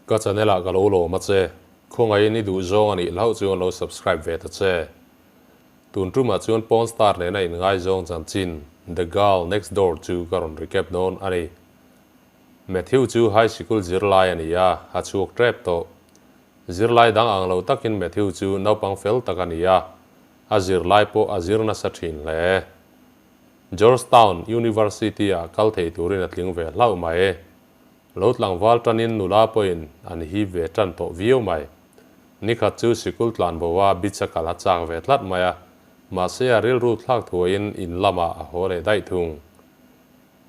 Ka channel ah ka lo lawm a che. Khawngaihin i duh zawng a nih hlauh chuan lo subscribe ve ta che. Tun tumah chuan porn star nena inngaizawng chanchin The Girl Next Door chu ka rawn recap dawn a ni. Matthew chu high sikul zirlai a ni a, a chhuak tep tawh. Zirlai dang ang lo takin Matthew chu naupang fel tak a ni a, a zirlai pawh a zir nasa thin hle. Georgetown University-ah kal thei turin a tling ve hlauh mai. Lo tlangval tanin nula pawhin an hip ve tan tawh viau mai. Nikhat chu sikul tlan bo a beach-a kal a chak ve tlat mai a, mahse a rilru thlak thuaiin in lamah a haw leh daih thung.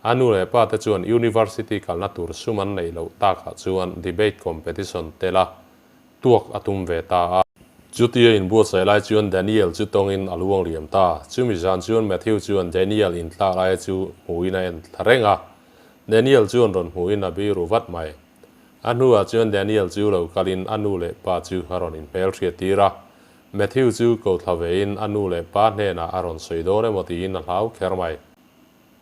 A nu leh pa te chuan University kalna tur sum an neih loh takah chuan debate competition tela tuak a tum ve ta a. Chutia inbuatsaih lai chuan Daniel chu tawngin a luang liam ta. Chumi zan chuan Matthew chuan Daniel intlak laia chu hmuhin a en thla reng a. Daniel chuan rawn hmuhin a biru vat mai. A hnuah chuan Daniel chu lo kalin a nu leh pa chu a rawn inhmelhriat tir a. Matthew chu ko thla vein a nu leh pa hnenah a rawn sawi dawn emaw tiin a hlau kher mai.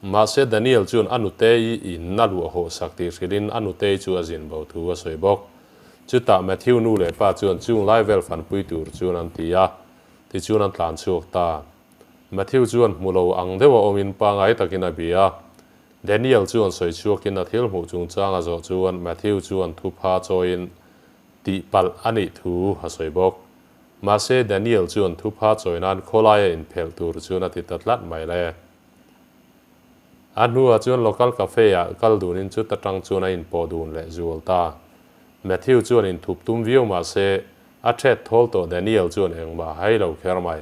Mahse Daniel chuan a nutei in a luah hawh sak tih hrilhin a nutei chu a zin bo thu a sawi bawk. Chutah Matthew nu leh pa chuan chung lai vel fanpui tur chuan an ti a, tichuan an tlan chhuak ta. Matthew chuan hmu lo ang deuh a awmin pangai takin a bia a. Daniel chuan sawi chhuakin a thil hmuh chungchang a zawh chuan Matthew chuan thupha chawiin tihpalh a nih thu a sawi bawk. Mahse Daniel chuan thupha chawi nan khawlaia inphelh tur chuan a ti ta tlat mai le. A hnuah chuan local cafe ah kal dunin chuta tang chuan a inpawh dun leh zual ta. Matthew chuan inthup tum viau mah se, a thet thawl tawh Daniel chuan engmah hai lo kher mai.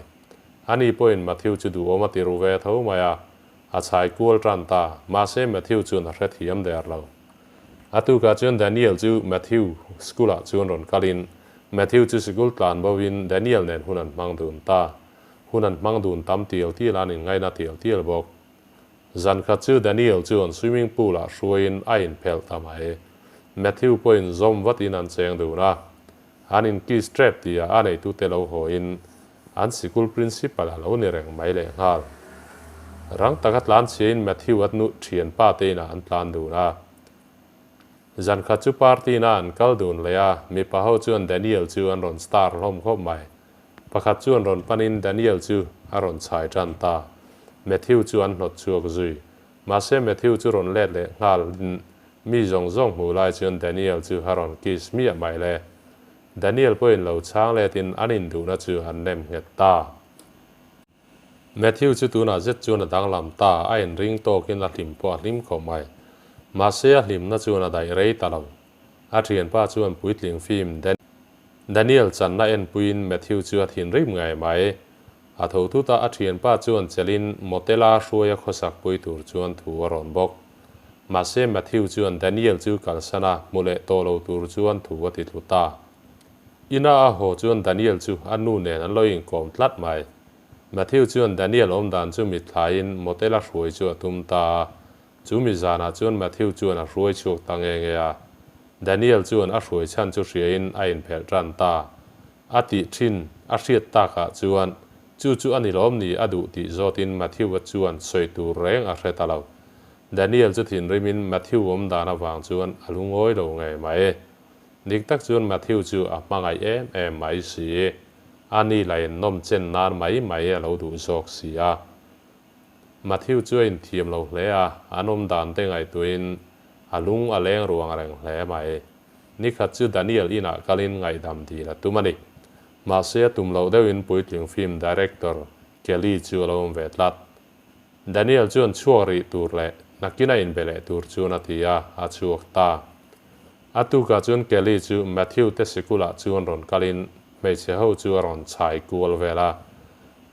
Ani pawhin Matthew chu duhawm a ti ru ve tho mai a, a chhai kual tan ta. Mahse Matthew chuan a hrethiam der lo. A tukah chuan Daniel chu Matthew school ah chuan rawn kalin Matthew chu sikul tlan bo in Daniel nen hun an hmang dun ta. Hun an hmang dun tam tial tial a, an inngaina tial tial bawk. Zan khat chu Daniel chuan swimming pool ah hruaiin a inphelh ta mai. Matthew pawhin zawm vatin an cheng dun a. An in kiss trap tia a neitute lo hawiin an sikul principal a lo ni reng mai lehnghal. Rang taka tlan chhiain Matthew a nu thianpa te inah an tlan dun a. Zan khat chu party na an kal dun leh a, mipa ho chuan Daniel chu an rawn star hlawm khawp mai. Pakhat chuan rawn panin Daniel chu a rawn chhai tan ta. Matthew chu an hnawt chhuak zui. Mahse Matthew chu rawn let leh nghal in mi zawng zawng hmuh lai chuan Daniel chu a rawn kiss miah mai le. Daniel pawhin lo chhang let in an induhna chu an nem nghet ta. Matthew chu tunah zet chuan a danglam ta, a inring tawkin a hlim pawh a hlim khawp mai. Mahse a hlimna chuan a daih rei ta lo. A thianpa chuan puitling film Daniel channa enpuiin Matthew chu a thinrim ngei mai. A tho tut a, a thianpa chuan chelin motela hruaia khawsak pui tur chuan thu a rawn bawk. Mahse Matthew chuan Daniel chu kalsan a, hmu leh tawh lo tur chuan thu a ti tlu ta. Ina a haw chuan Daniel chu a nu nen an lo inkawm tlat mai. Matthew chuan Daniel awmdan chu mitthlaiin motela hruai chu a tum ta a, Chu mi zanah chuan Matthew chuan a hruai chhuak ta nge nge a. Daniel chuan a hruai chhan chu hriain a inphelh tan ta. A tih thin a hriat takah chuan chu chu a ni lawm ni a duh tih zawtin Matthew-a chuan sawi tur reng a hre ta lo. Daniel chu thinrimin Matthew awm dan avang chuan a lungawi lo ngei mai. Dik tak chuan Matthew chu a hmangaih em em mai si. A ni lain nawm chen nan mai mai a lo duh zawk si a. Matthew chu a inthiam lo hle a, an awm dan te ngaihtuahin a lung a leng ruang reng hle mai. Nikhat chu Daniel inah kalin ngaihdam dil a tum a ni. Mahse a tum loh deuhin puitling film director Kelly chu a lo awm ve tlat. Daniel chuan chhuak rih tur leh nakin a inbe leh tur chuan a ti a, a chhuak ta. A tukah chuan Kelly chu Matthew te sikulah chuan rawn kalin hmeichhe ho chu a rawn chhai kual vel a.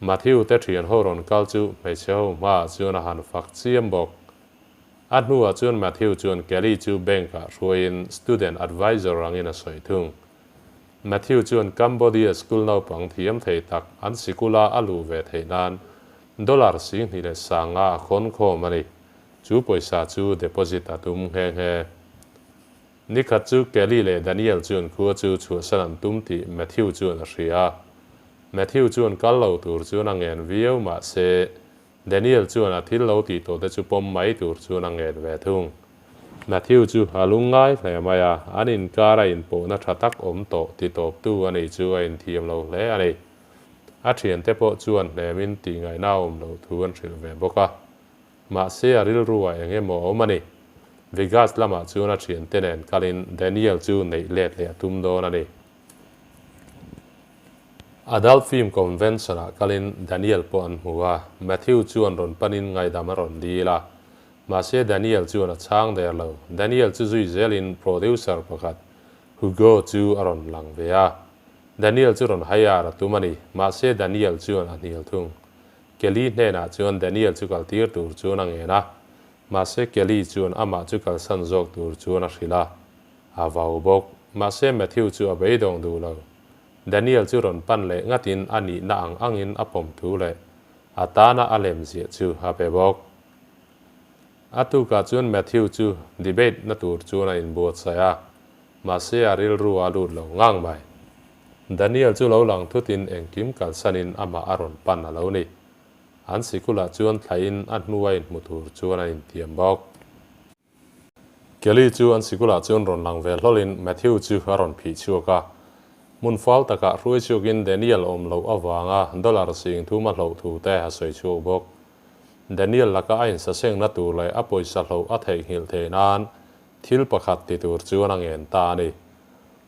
Matthew te thian ho rawn kal chu hmeichhe ho hmaah chuan a han fak chiam bawk. A hnuah chuan Matthew chuan Kelly chu bank ah hruaiin student advisor angin a sawi thung. Matthew chuan Cambodia school naupang thiam thei tak an sikula a luh ve theih nan dollar 25,000 a khawn khawm a ni. Chu pawisa chu deposit a tum nghe nghe. Nikhat chu Kelly leh Daniel chuan khua chu chhuahsan an tum tih Matthew chuan a hria. Matthew chuan kal lo tur chuan a ngen viau mahse Daniel chuan a thil lo tih tawh te chu pawm mai tur chuan a ngen ve thung. Matthew chu a lungngai hle mai a, an inkara inpawhna tha tak awm tawh titawptu a nih chu a inthiam lo hle a ni. A thiante pawh chuan hnemin tihngaihna a awm loh thu an hrilh ve bawk a. Mahse a rilruah eng emaw a awm a ni. Vegas lamah chuan a thiante nen kalin Daniel chu neih let leh a tum dawn a ni. Adult Film Convention-ah kalin Daniel pawh an hmu a, Matthew chuan rawn panin ngaihdam a rawn dil a. Mahse Daniel chuan a chhang der lo. Daniel chu zui zelin producer pakhat Hugo chu a rawn lang ve a. Daniel chu rawn hire a tum a ni. Mahse Daniel chuan a hnial thung. Kelly hnenah chuan Daniel chu kal tir tur chuan a ngen a. Mahse Kelly chuan amah chu kalsan zawk tur chuan a hrilh a. A vau bawk. Mahse Matthew chu a beidawng duh lo. Daniel chu rawn pan leh ngatin a nihna ang angin a pawm thu leh a tana a lem ziah chu a pe bawk. A tukah chuan Matthew chu debate na tur chuan a inbuatsaih a, mahse a rilru a lut lo ngang mai. Daniel chu lo lang thutin engkim kalsanin amah a rawn pan a lo ni. An sikulah chuan thlain a hnua inhmu tur chuan a intiam bawk. Kelly chu an sikulah chuan rawn lang ve hlawlin Matthew chu a rawn phih chhuak a. Hmun fal takah hruai chhuakin Daniel awm loh avanga dollar sing thum a hloh thu te a sawi chhuak bawk. Daniel laka a insasengna tur leh a pawisa hloh a theihnghilh theih nan thil pakhat ti tur chuan a ngen ta a ni.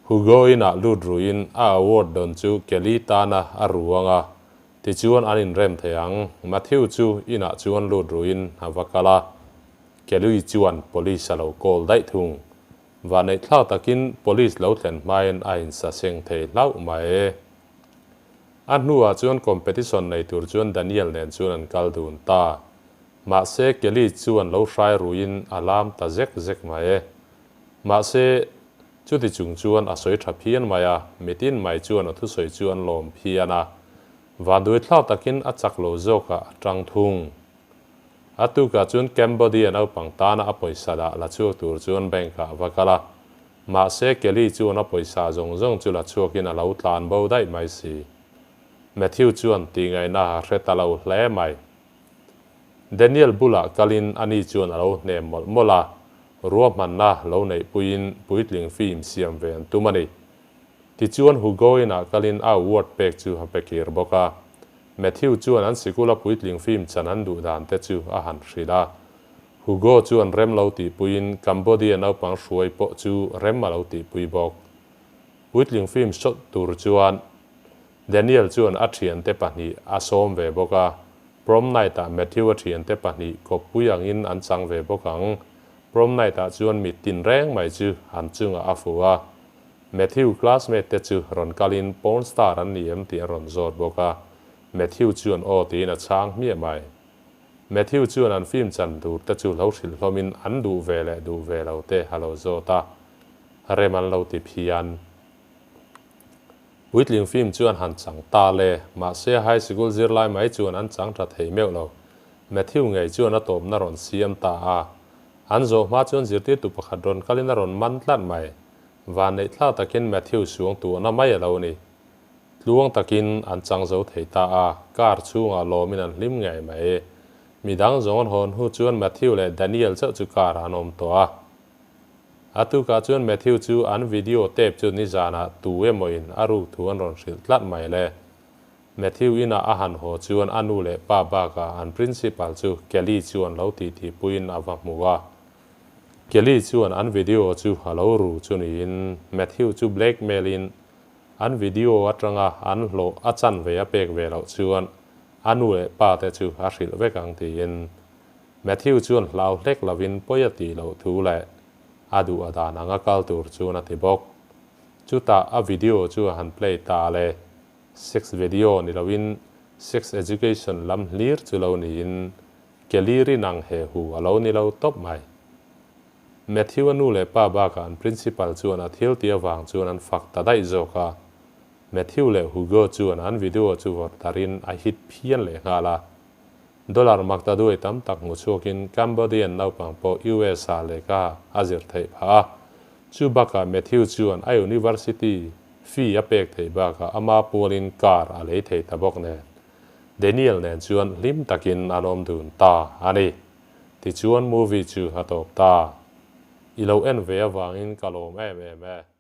Hugo inah lut ruiin a award dawn chu Kelly tana a ru ang a, tichuan an inrem thei ang. Matthew chu inah chuan lut ruiin a va kal a. Kelly chuan police a lo call daih thung. Vanneihthlak takin police lo thlen hmain a insaseng thei hlauh mai. A hnuah chuan competition nei tur chuan Daniel nen chuan an kal dun ta. Mahse Kelly chuan lo hrai ruiin a lam ta zek zek mai. Mahse chuti chung chuan a sawi tha phian mai a, mitin mai chuan a thusawi chu an lawm phian a. Vanduaithlak takin a chak lo zawkah a tang thung. A tukah chuan Cambodia naupang tana a pawisa dah la chhuak tur chuan bank ah a va kal a. Mahse Kelly chuan a pawisa zawng zawng chu la chhuakin a lo tlan bo daih mai si. Matthew chuan tihngaihna a hre ta lo hle mai. Daniel bulah kalin ani chuan a lo hnem mawlh mawlh a, ruahmanna lo neihpuiin puitling film siam ve an tum a ni. Tichuan Hugo inah kalin a award pek chu a pe kir bawk a. Matthew chuan an sikula puitling film chan an duh dan te chu a han hrilh a. Hugo chuan rem lo tihpuiin Cambodia naupang hruai pawh chu rem a lo tihpui bawk. Puitling film shot tur chuan Daniel chuan a thiante pahnih a sawm ve bawk a. Prom night ah Matthew a thiante pahnih kawppui angin an chang ve bawk ang. Prom night ah chuan mit tin reng mai chu an chungah a fu a. Matthew classmate te chu rawn kalin porn star an ni em tih an rawn zawt bawk a, Matthew chuan aw tiin a chhang hmiah mai. Matthew chuan an film chan tur te chu lo hrilh hlawmin an duh ve leh duh ve lo te a lo zawt a, rem an lo ti phian. Puitling film chu an han chang ta le, mahse high sikul zirlai mai chuan an chang tha thei meuh lo. Matthew ngei chuan a tawpna rawn siam ta a, an zawh hma chuan zirtirtu pakhat rawn kalin a rawn man tlat mai. Vanneih thlak takin Matthew suang tuahna mai a lo ni. Tluang takin an chang zo thei ta a, car chhungah lawmin an hlim ngei mai. Midang zawng an hawn hnu chuan Matthew leh Daniel chauh chu car ah an awm tawh a. A tukah chuan Matthew chu an video tape chu nizanah tu emawin a ruk thu an rawn hrilh tlat mai le. Matthew inah a han haw chuan a nu leh pa bakah an principal chu Kelly chuan lo tihthihpuiin a va hmu a. Kelly chuan an video chu a lo ru chu niin Matthew chu blackmail in an video atanga an hlawh a chanve a pek ve loh chuan a nu leh pa te chu a hrilh vek ang tiin Matthew chuan hlau hlek lovin pawi a tih loh thu leh a duh a dan anga kal tur chuan a ti bawk. Chutah a video chu a han play ta le. Sex video ni loin sex education lam hlir chu lo niin Kelly rin ang he hu a lo ni lo tawp mai. Matthew a nu leh pa bakah an principal chuan a thil tih avang chuan an fak ta daih zawk a. Matthew leh Hugo chuan an video chu vawrh tarin a hit phian leh nghal a. Dollar makta duai tam tak hmu chhuakin Cambodian naupang pawh US ah lehkha a zir theih phah a. Chu bakah Matthew chuan a university fee a pek theih bakah ama pualin car a lei thei ta bawk nen. Daniel nen chuan hlim takin an awm dun ta a ni. Tichuan movie chu a tawp ta. I lo en ve avangin ka lawm em em e.